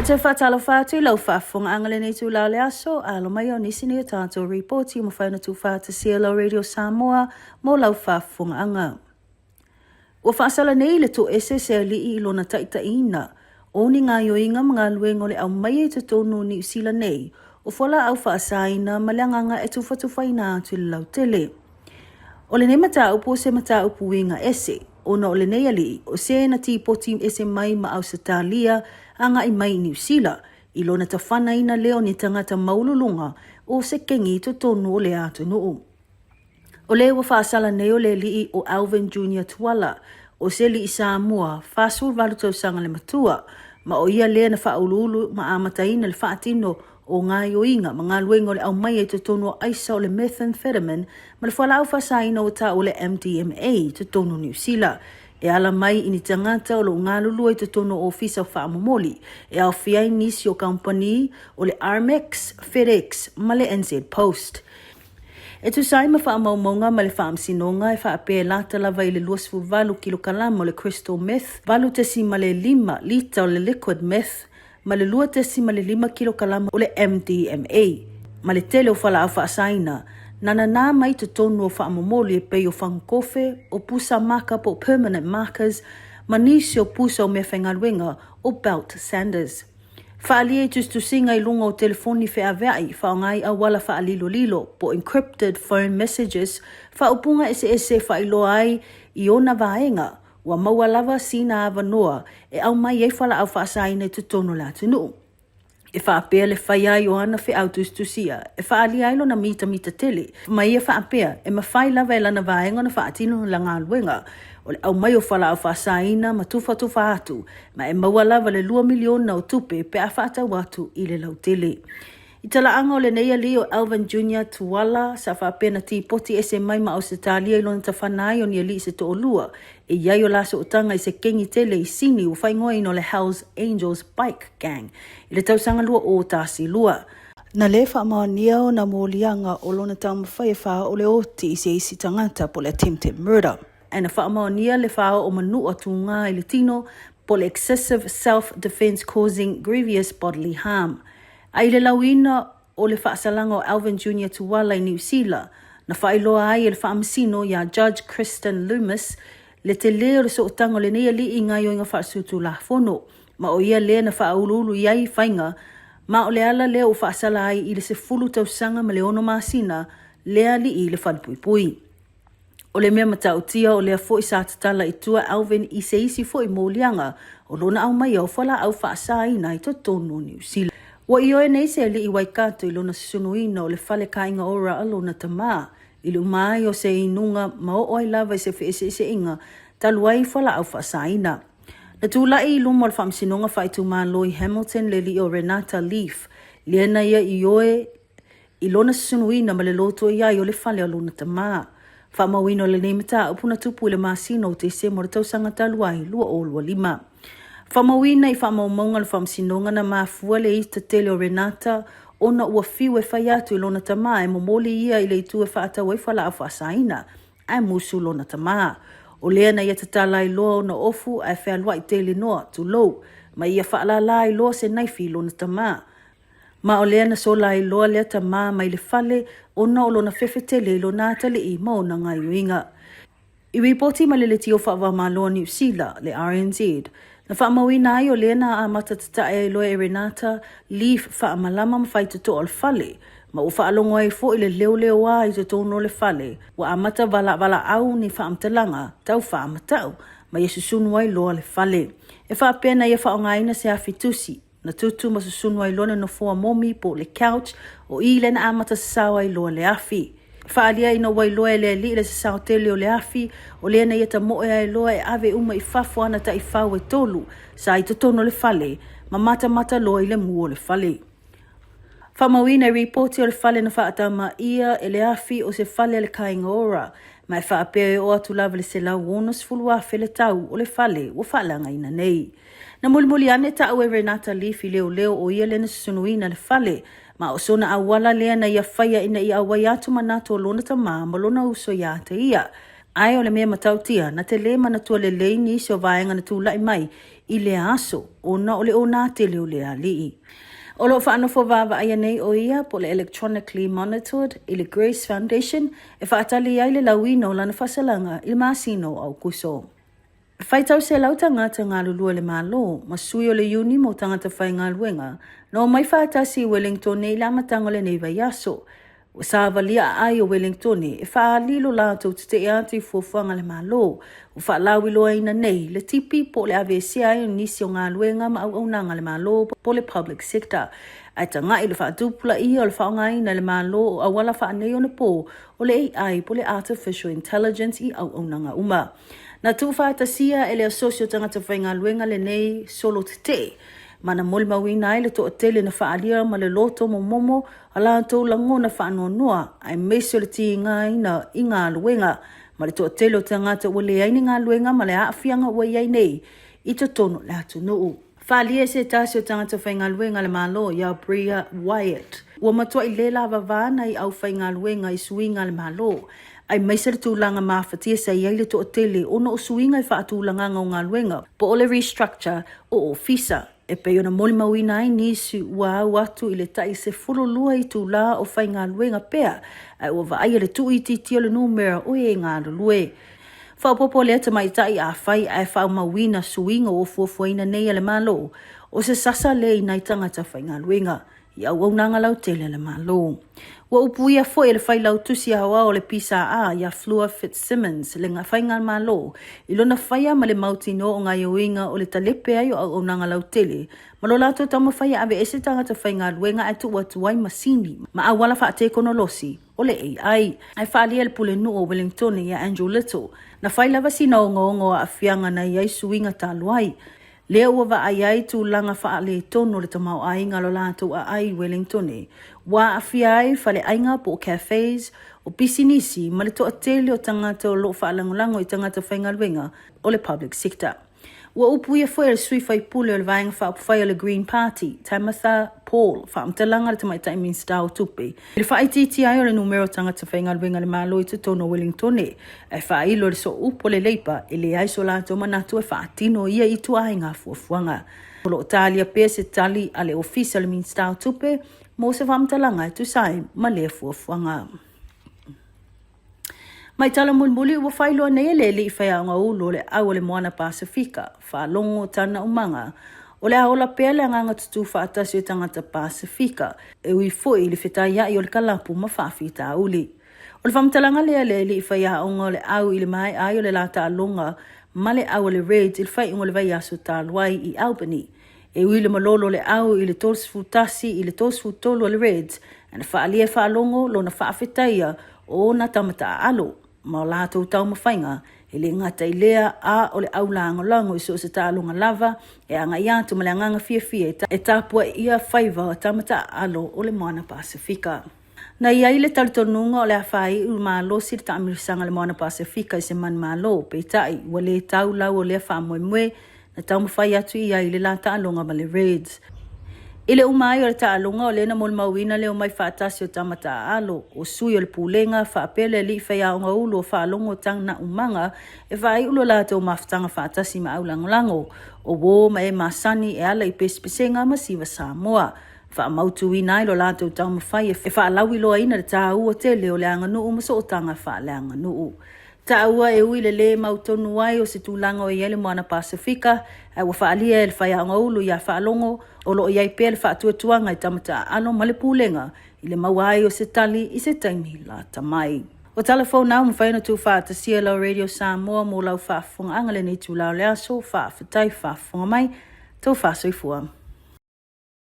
Ou te faatalofa atu i lau faafofogaaga lenei itula o le aso, alo mai o nisi nei o tatou ripoti ua mafai ona tuufaatasia lau Radio Samoa mo lau faafofogaaga. Ua faasala nei le toese se alii i lona taitaiina o ni gaoioiga ma galuega o le aumaia i totonu o Niu Sila nei o fualaau faasaina ma le agaga e tufatufaina atu i le lautele. O lenei mataupu o se mataupu uiga ese, ona o lenei alii o se na tipoti ese mai ma Ausetalia agai mai i Niu Sila i lona tafanaina lea o ni tagata maualuluga o se kengi i totonu o lea atunuu. O le ua faasala nei o le alii o Alvin Junior Tuala, o se alii Samoa, 48 tausaga le matua, ma o ia lea na faauluulu ma amataina le faatino o gaoioiga ma galuega o le aumaia i totonu o aisa o le methamphetamine ma le fualaau faasaina ua taua le MDMA i totonu o Niu Sila, e ala mai i ni tagata o lo o galulue i totonu o ofisa faamomoli, e aofia ai nisi o kamupani o le Armex, FedEx ma le NZ Post. E tusa ai ma faamaumauga ma le Faamasinoga e faapea e lata lava i le 28 kilokalama o le crystal meth, 8.5 lita o le liquid meth, ma le 2.5 kilokalama o le MDMA, ma le tele o fualaau faasaina, na nanā mai totonu o faamomoli e pei o fagukofe, o pusa maka po o permanent markers, ma nisi o pusa o meafaigaluega o belt sanders. Faaalia i tusitusiga i luga o telefoni feaveai, faaaoga ai auala faalilolilo po o encrypted phone messages, faaupuga eseese e faailoa ai i ona vaega ua maua lava sina avanoa e aumai ai fualaau faasaina i totonu o le atunuu. E faapea le fai ai o ana feau tusitusia e faaalia ai lona mitamita tele ma ia faapea e mafai lava e lana vaega ona faatino la galuega o le aumai o fualaau faasaina ma tufatufa atu ma e maua lava le $2 miliona o tupe pe a faatau atu i le lautele. I talaaga o lenei alii o Alvin Junior Tuala sa faapea na tipoti ese mai ma Ausetalia i lona tafana ai o ni alii se toalua e i ai o la sootaga i se kengi tele i Sini ua faaigoaina o le Hells Angels Bike Gang i le tausaga 2012. Na le faamaonia ona moliaga o lona taumafai e faaoo le oti i se isi tagata po o le attempted murder. Ae na faamaonia le faaoo manua tugā i le tino po o le excessive self defence causing grievous bodily harm. A i le lauina o le faasalaga o Alvin Junior Tuala i Niu Sila, na faailoa ai e le faamasino iā Judge Kristen Loomis le telē o le sootaga o lenei alii i gaoioiga faasutulafono, ma o ia lea na faauluulu i ai faiga, ma o le ala lea ua faasala ai i le 10 tausaga ma le 6 masina lea alii i le falepuipui. O le mea matautia o lea foi sa tatala i tua Alvin i se isi foi moliaga o lona aumaia o fualaau faasaina i totonu o Niu Sila. Ua ioe nei se alii Waikato i lona susunuina o le fale kāinga ora a lona tamā, i le uma ai o se inuga ma oo ai lava i se feeseeseaiga talu ai fualaau faasaina. Na tulai i luma o le Faamasinoga Faaitumalo i Hamilton le alii o Renata Leaf, lea na ia ioe i lona susunuina ma le loto i ai o le fale o lona tamā. Faamauina o lenei mataupu na tupu i le masina o Tesema o le tausaga talu ai 2025. Faamauina i faamaumauga o le faamasinoga na mafua le ita tele o Renata ona ua fiu e fai atu i lona tamā e momoli ia i le itu e faatau ai fualaau faasaina, ae musu lona tamā. O lea na ia tatala ai loa ona ofu ae fealuai tele noa, tulou, ma ia faalala ai loa se naifi i lona tamā. Ma o lea na sola ai loa lea tamā mai le fale ona o lona fefe tele i lona atalii ma ona gaioiga. I ripoti mai le Letio Faavaomalo a Niu Sila, le RNZ, na faamauina ai o lea na amata tatae ai loa e Renata Leaf faamalama ma faitotoa o le fale, ma ua faalogo ai foi le leoleoā i totonu o le fale, ua amata valaau ni faamatalaga tau faamatau, ma ia susunu ai loa le fale. E faapea na ia faaaogaina se afi tusi, Na tutu ma susunu ai loa le nofoa momi po o le couch, o i lea na amata sasao ai loa le afi. Faaalia ina ua iloa e le alii le sasao tele o le afi, o lea na ia tamoe ai loa e ave uma i fafo ana taifau e tolu sa i totonu o le fale, ma matamata loa i le mu o le fale. Faamauina i ripoti o le fale na faatama ʻia e le afi o se fale a le Kāinga Ora, ma e faapea e oo atu lava i le $160,000 le tau o le fale ua faaleagaina nei. Na mulimuli ane taʻu e Renata Leaf i leoleo o ia lea na susunuina le fale, ma o sona auala lea na ia faia ina ia auai atu manatu o lona tamā ma lona uso iā te ia. Ae o le mea matautia, na te lē manatua lelei nisi o vaega na tulai mai i lea aso ona o le ōnā tele o le alii. O lo o faanofo vaavaaia nei ʻo ia po o le electronically monitored i le Grace Foundation e faatali ai le lauina o lana faasalaga i le masina o Aokuso. E faitau selau tagata galulue le Malo ma sui o le iuni mo tagata faigaluega na omai faatasi i Welingtone i le amataga o lenei vaiaso. Ua savalia aai o Welingtone e faaali lo latou tetee atu i fuafuaga a le Malo ua faalauiloaina nei le tipi po o le aveesea ai o nisi o galuega ma auaunaga a le Malo po o le public sector ae tagai i le faatupulaia o le faaaogaina e le Malo o auala faaneionapo o le AI po o le Artificial Intelligence i auaunaga uma. Na tuufaatasia e le Asosi o Tagata Faigaluega lenei solo tetee ma na molimauina ai le toatele na faaalia ma le loto momomo a latou lagona faanoanoa aemaise o le tigaina i galuega ma le toatele o tagata ua leai ni galuega ma le aafiaga ua i ai nei i totonu o le atunuu. Faaalia se tasi o tagata faigaluega a le Malo ia Bria Wyatt, ua matuai le lavava nai aufaigaluega i suiga a le Malo, aemaise le tulaga mafatia sa i ai le toatele ona o suiga i faatulagaga o galuega po o le restructure o ofisa, e pei ona molimauina ai nisi ua au atu i le tai 12 itulā o faigaluega pea, ae ua vaaia le tuuitiitia o le numera o e galulue. Faaopoopo lea tamaitai afai ae faaumauina suiga ua fuafuaina nei e le Malo, o se sasa lea i nai tagata faigaluega i auaunaga lautele a le Malo. Ua upuia foi e le Failautusi Aoao o le PSA ia Fleur Fitzsimmons le Faigamalo i lona faia ma le mautinoa o gaioiga o le talepe ai o auaunaga lautele ma lo latou taumafai e aveese tagata faigaluega ae tuu atu ai masini ma auala faatekonolosi o le AI. Ae faaalia e le Pulenuu o Wellingtone ia Andrew Little, na fai lava sina ogaoga o aafiaga na i ai suiga talu ai, lea ua vaai ai tulaga faaletonu o le tamaoaiga o lo latou aai i Wellingtone, ua aafia ai faleaiga po o cafes, o pisinisi ma le toatele o tagata o lo o faalagolago i tagata faigaluega o le public sector. Ua upuia foi e le sui faipule o le Vaega Faaupufai o le Green Party, Tamatha Paul, faamatalaga a le Tamaitai Minisita o Tupe, i le faaitiitia ai o le numera o tagata faigaluega a le Malo i totonu o Welingtone, ae faailo i le sooupu o le Leipa e leai so latou manatu e faatino ia ituaiga fuafuaga. O lo o talia pea se tali a le Ofisa o le Minisita o Tupe mo se faamatalaga e tusa ai ma lea fuafuaga. Mai tala mulimuli ua faailoa nei e le alii faiaoga ulu o le au o le Moana Pasefika, Faalogo Tana Umaga, o le a ola pea le agaga tutū faatasi o tagata Pasefika, e ui foi i le fetaiaʻi o le kalapu ma faafitauli. O le faamatalaga lea a le alii faiaoga o le au i le maea ai o le la taaloga ma le au a le Reds i le faaiuga o le vaiaso talu ai i Albany. E ui le malolo o le au i le 31 i le 33 a le Reds, na faaalia e Faalogo lona faafetaia o ona tama taaalo ma o latou taumafaiga, e le gata i lea a o le au lagolago i so o se taaloga lava e agai atu ma le agaga fiafia e tapuaia faiva o tama taaalo o le Moana Pasefika. Na i ai le talitonuga o le a faaiu malosi le taamilosaga a le Moana Pasefika i se manumalo, peitai, ua le tau lau o lea faamoemoe na taumafai atu i ai i le la taaloga ma le Reds. I le uma ai o le taaloga, o lea na molimauina le omai faatasi o tama taaalo, o sui o le Pulega, faapea le alii faiaoga ulu o Faalogo Tana Umaga e faaiu lo latou mafutaga faatasi ma aulagolago, o uō ma e masani e ala i pesepesega ma siva Samoa. Faamautuina ai lo latou taumafai e faalauiloaina le taua tele o le aganuu ma sootaga faaleaganuu. Taua e ui le lē mautonu ai o se tulaga o i ai le Moana Pasefika, ae ua faaalia e le faiaoga ulu ia Faalogo o lo o i ai pea le faatuatuaga i tama taaalo ma le pulega i le maua ai o se tali i se taimi lata mai. O tala fou na ua mafai ona tuufaatasia e lau Radio Samoa mo lau faafofogaaga lenei itula o le aso. Faafetai faafofoga mai. Tou faasoifua.